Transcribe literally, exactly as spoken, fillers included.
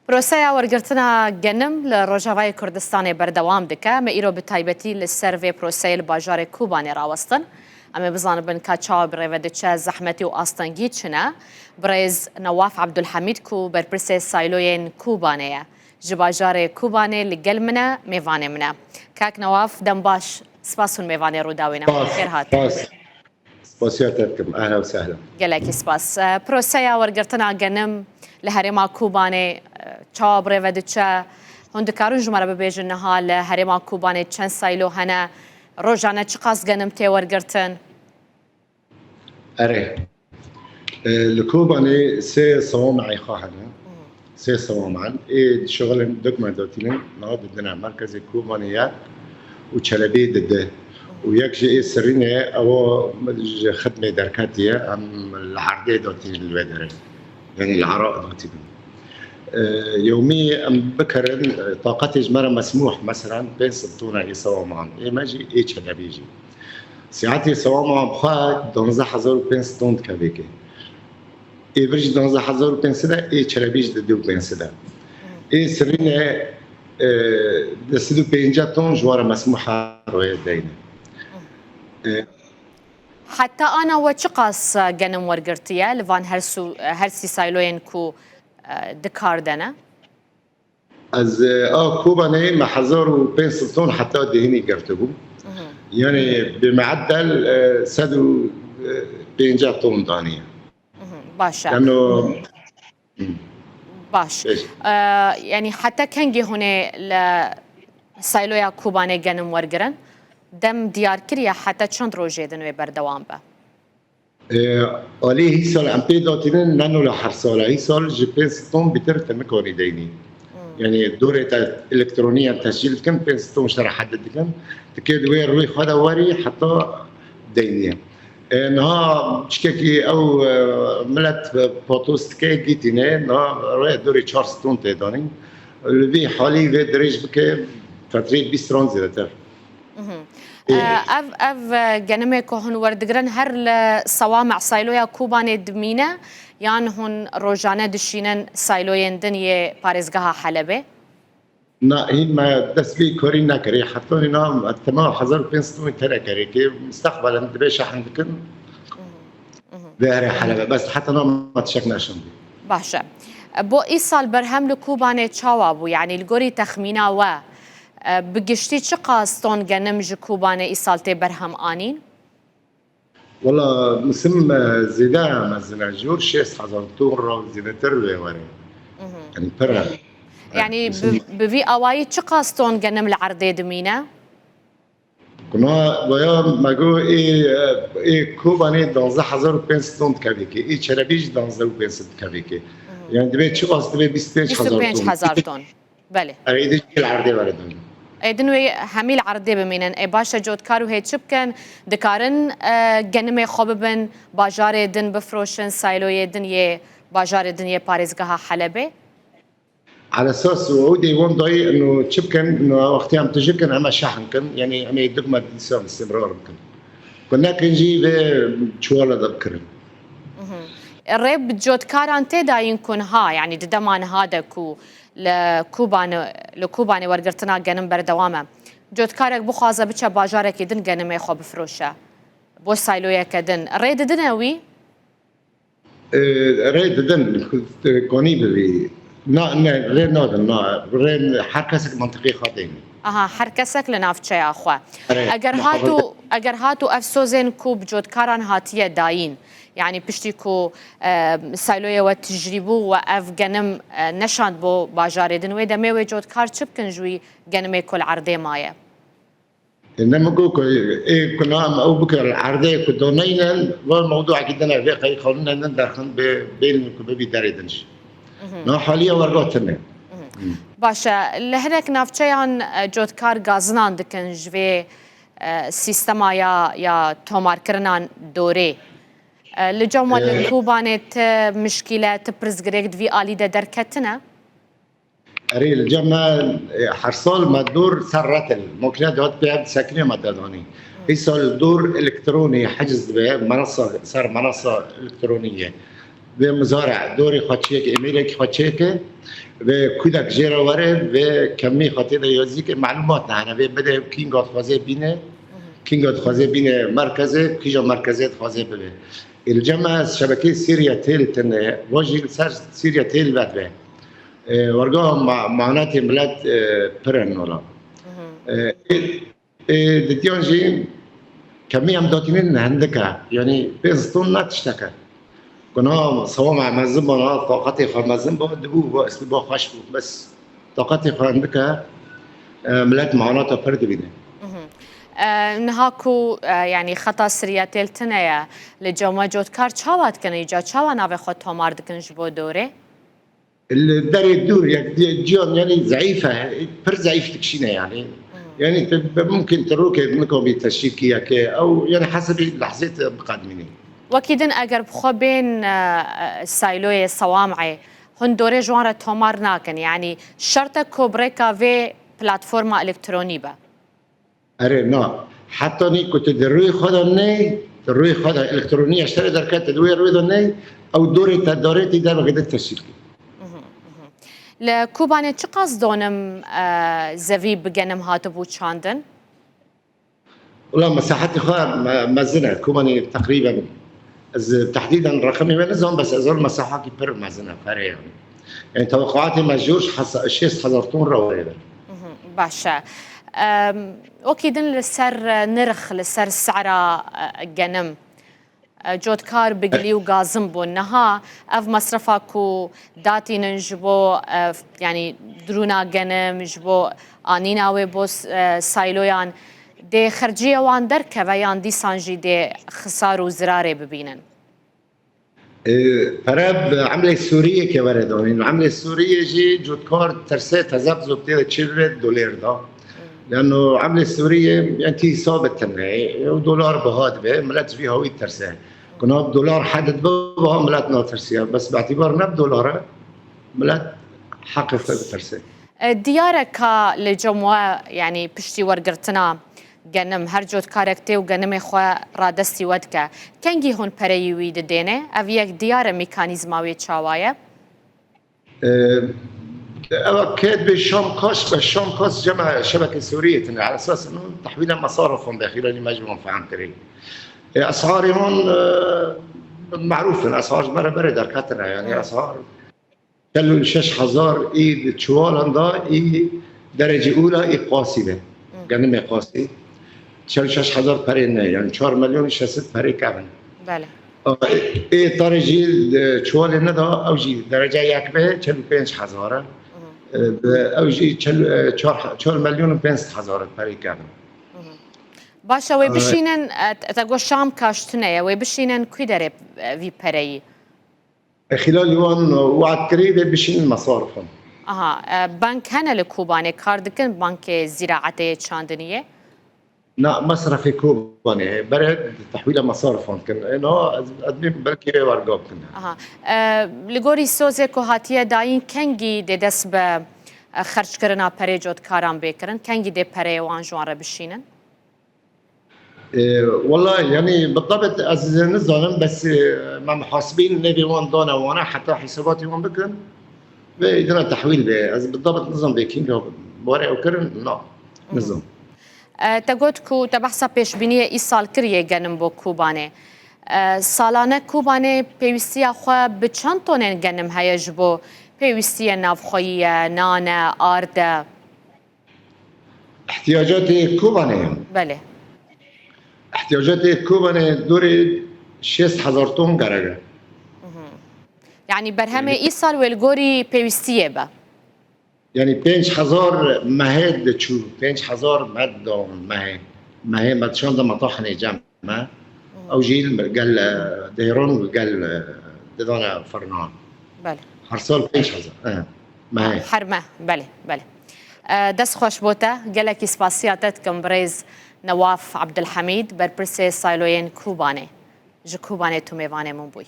Proseya wergirtina genim li Rojavayê Kurdistanê berdewam dike. Me îro bi taybetî li ser vê proseyê li bajarê Kobanê rawestin. Em ê bizanibin ka çawa bi rê ve diçe, zehmetî û astengî çi ne? Birêz Newaf Abdulhamîd ku berpirsê sayloyên Kobanê ye. Ji bajarê Kobanê li gel min e, mêvanê min e. Kak Newaf, dem baş. Spas hûn mêvanê Rûdawê ne. Spas, Xêr hat. Spas. Spasiya te dikim. Ehla û sehla. Gelekî spas. E, proseya wergirtina genim li herêma Kobanê, e, çawa bi rê ve diçe? Hûn dikarin ji me re bibêjin niha li herêma Kobanê çend saylo hene? Rojane çiqas genim tê wergirtin? Erê. E, li Kobanê sê sewamehê xwe hene. Sê sewamehên ê dişixulin dokumentatînin niha didine merkezê Kobanê ye û çelebê dide. Û yek ji ê sirînê ew ji xidmê derketiye, em li erdê datînin li wê derê. Yanî li Iraq datînin. E, yewmî em bikerin, e, taqetê ji me re mesmûh, meselen pênc sed tona ê sewamehan. Ê me jî ê çelebê jî. Siatê sewama bi xwe duwazdeh hezar û pênc sed ton dikevêke. Ê vir jî duwazdeh hezar û pênc sed e, ê çelebî jî di du û pênc sed e. Ê sirîne, e, di sed û pêncî ton ji wara mesmûha roye deyne. E, Heta ana we çiqas genim wergirtiye li van her su-, her sî sayloyên ku, e, di kar de ne? Ez, e, a Kobanê me hezar û pênc sed ton heta dêhînî girtibû. Yanî bi meedel, e, sed û pêncî ton daniye. Baş e. Yanî o Baş. E, yanî heta kengî hûn ê li sayloya Kobanê genim wergirin? Dem diyar kiriye heta çend rojê din wê berdewam be? E, alî hîsal em pê datînin neno li her sala. Hîsal ji pênc sed ton bîtir te nikarî deynî. Yanî dorê te elektronî em tescîl dikin, pênc sed ton ji te re hed dikin. Dikê di wê rûyê xwe de werî heta deynî. E, niha çikekî ew, e, milet patos dike, gîtîne, niha rê dorê çar sed ton tê danîn. Li vî halî vê dirêj bike, fetrê bîst ron zêdetir. Ev, ev, e, genimê ku hûn werdigirin her li sewameh sayloya Kobanê dimîne, yan hûn rojane dişînin sayloyên din yê parêzgeha Helebê? Na, hîn me dest vî karî nekirî. Heta nîna me tema hezar û pênc sed û tere kerê kê mustaqbel em dibê şehn dikin. Vê here Helebê. Bes heta na me tişek neşandî. Baş e. Bo îsal berhem li Kobanê çawa bû? Yanî li gorî texmîna we, e, bi giştî çiqas ton genim ji Kobanê îsal tê berhem anîn? Wela misim, e, zêde mezin e, jor şêst hezar ton re zêdetir wê were. Yanî pir e. Yanî bi, bi vî awayî çiqas ton genim li erdê dimîne? Kuna baya me got ê, ê Kobanê duwazdeh hezar û pênc sed ton dikevê kê. Ê Çelebî jî duwazdeh û pênc sed dikevê kê. Yanî divê çiqas divê bîst û pênc hezar ton. Bîst û pênc hezar ton. Belê. Erê, êdî jî li erdê were dayîn. Êdin wê hemî li erdê bimînin. Ê baş e, cotkar û hê çi bikin? Dikarin, e, genimê xwe bibin, bajarê din bifroşin, sayloyê din yê bajarê din yê parêzgeha Helebê? Ala esas û ew dê wan dayî ino çi bikin, ino wextê em tijî bikin, em ê şehn kin, yanî em ê dikme dîsa istimrar bikin. Ku nekin jî vê çiwala de bikirin. Rê bi cotkaran tê dayîn ku niha, yanî di dema niha de ku li Kobanê, li Kobanê wergirtina genim berdewam e. Cotkarek bixwaze biçe bajarekê din genimê xwe bifroşe. Bo sayloyeke din. Rê didine wî? E, rê didin, e, konî bibî. Na, ne, rê nadin, na. Rê her kesek mantiqê xwe têne. Aha, her kesek li navçeya xwe. Erê, Eger hat û, eger hat û ev sozên ku bi cotkaran hatiye dayîn, yanî piştî ku, e, sayloyê we tijrî bû we ev genim, e, neşand bo bajarê din, wê demê wê cotkar çi bikin ji wî genimê ku li erdê maye? E, ne min got ku, ê, ku na em ew bikin erdê ku doneynin, va mewduekî din e, vê qey qanûnên din derxin bê, bêlin ku bibî derê din jî. Na haliye werga tune. Baş e, li hinek navçeyan, e, cotkar gazinan dikin ji vê, e, sîstema ya, ya tomarkirina dorê. E, li cem we li Kobanê ti mişkîle, ti pirsgirêk di vî alî de derketine? Erê, li cem me, e, her sal me dor ser retil. Makîne dihat pê ev disekinê me te danî. Îsal dor elektronî heciz dibe, menasa, ser menasa elektronî ye. vê mizare dorê xwe çêke, êmêrekî xwe çêke, vê kudek jê re were, vê kemî xwe tê de yazî ke, melumat nehene, vê bide kînga dixwaze bîne, kînga dixwaze bîne merkezê, kîja merkezê dixwaze bibe. Ê, li cem me şebekeyê Sîriya têl tine, va jî li ser Sîriya têl vedibe. Ê, werga ma-, manetê milet, ê, pir in wala. Ê, ê, ê, didiyan jî kemî em datînin hindik e. Yanî pênc ton ne tiştek e. Guna sewama mezin bana, taqetê xwe mezin ba, dibû ba, eslî ba xweş bû. Bes taqetê xwe hindik e, e, milet manata pir dibîne. E, niha ku, e, yanî xeta Siriya têl tine ye, li cem we cotkar çawa dikin îca? Çawa navê xwe tomar dikin ji bo dorê? Li derê dûr, yek di-, ciyan, yanî zeîf e, pir zeîf dikişîne yanî. Yanî tu, bi mumkin tu rokê nikabî teşîkî yekê, ew, yanî hesibî lehzê tu biqedmînî. Wekî din eger bi xwe bên, e, e, sîloyê Sewam'ê, hûn dorê ji wan re tomar nakin. Yanî şert e ku bi rêka vê platforma elektronî be. Erê, na. Heta nî ku tu di rûyê xwe de ney, di rûyê xwe de elektronî eştere derket, tu di wê rûyê de ney, ew dorê te darê tî dervekê de tescîl kir. Li Kobanê çiqas donim, e, zevî bi genim hatibû çandin? Wela mesaheti xwe me-, mezin e. Kobanê teqrîben, ez tehdîden reqemê me nizam, bes ez mesahakî pir mezin e, ferê yani. Yani teweqatê me jor hesa-, şêst hezar ton re were. Mhm, baş e. Em, wekî din li ser, e, nirx, li ser sera, e, genim, e, cotkar bi gilî û gazim bûn. Niha ev mesrefa ku datînin ji bo, e, f-, yanî dirûna genim, ji bo anîna wê bo s-, e, sîloyan, dê xerciyê wan derkeve yan dîsan jî dê xisar û zirarê bibînin? E, pere bi emlê Sûriyê ke were danîn. Emlê Sûriyê jî cotkar tirse tezek zok tê de çêbibe dolêr da. Leno emlê Sûriyê, yani tî hesabê tune ye. Ew dolar biha dibe, millet ji vî hawî ditirse. Ku nav dolar hed dibe, biha millet natirsiya. Bes bi îtîbar ne bi dolar e, millet heqê xwe bitirse. E, diyar e ka li cem we, yanî piştî wergirtina genim, her cotkarek tê û genimê xwe radestî we dike. Kengî hûn pereyî wî didêne? Ev yek diyar e, mekanîzma wê çawa ye? E, ev kêt bê Şam Kaş, be Şam Kaş cema şebeke Sûriyê tine. Ala esas inu tehwîla mesarifan be, xîlalî me ji wan fehm kirî. E, esharê wan, e, merûf in, eshar ji me re berê derketine, yani eshar çel û şeş hezar î di çiwalan da, î derecê ûla, î qasî be. Genimê qasî. Çel û şeş hezar perê ne, yani çar milyon şeş sed perê kevin. Belê. Ê, ê tarê jî, e, çiwalê neda, ew jî derece yek be, çel û pênc hezar e. E, bi, ew jî çel, e, çar, çar milyon û pênc sed hezar e perê kevin. Baş e, wê, e, bişînin, e, te, te got Şam Kaş tune ye, wê bişînin kû derê, e, vî pereyî? E, xîlalî wan we'd kirî vê bişînin mesarifan. Aha, e, bank hene li Kobanê kar dikin, bankê zîraetê yê çandiniyê? Na, mesrefê Kobanê, bere tehwîla mesarifan dikin. E, no, ez, ez bîm belkî wê werga bikin. Aha. E, li gorî sozê ku hatiye dayîn, kengî dê dest bi, e, xerckirina perê cotkaran bê kirin? Kengî dê pereyê wan ji wan re bişînin? E, wela, yani, bi tabet ez nizanim, bes, e, me muhasibîn nêvê wan dane wana heta hisabatê wan bikin. Ve îdina tehwîl be. Ez bi tabet nizam bê kînga were ew kirin, na. Nizam. E, te got ku te behsa pêşbîniyê îsal kiriye genim bo Kobanê. E, salane Kobanê pêwîstiya xwe bi çend tonên genim heye ji bo pêwîstiyên navxweyî ye, nan e, ard e? Ihtiyacatê Kobanê ye. Belê. Ihtiyacatê Kobanê dorê şêst hezar ton gerek e. Mhm. Yani berhemê îsal wê li gorî pêwîstiyê be? Yani pênc hezar mehê diçû, pênc hezar me didawin mehê. Mehê me dişanda metahinê cem me. Ew jî gel, e, dêron û gel, e, didane firnan. Belê. Her sal pênc hezar, e, mehê. Her meh, belê, belê. E, dest xweş bo te, gelekî spasiya te dikim birêz Newaf Abdulhamîd, berpirsê sîloyên Kobanê. Ji Kobanê tu mêvanê min bûyî.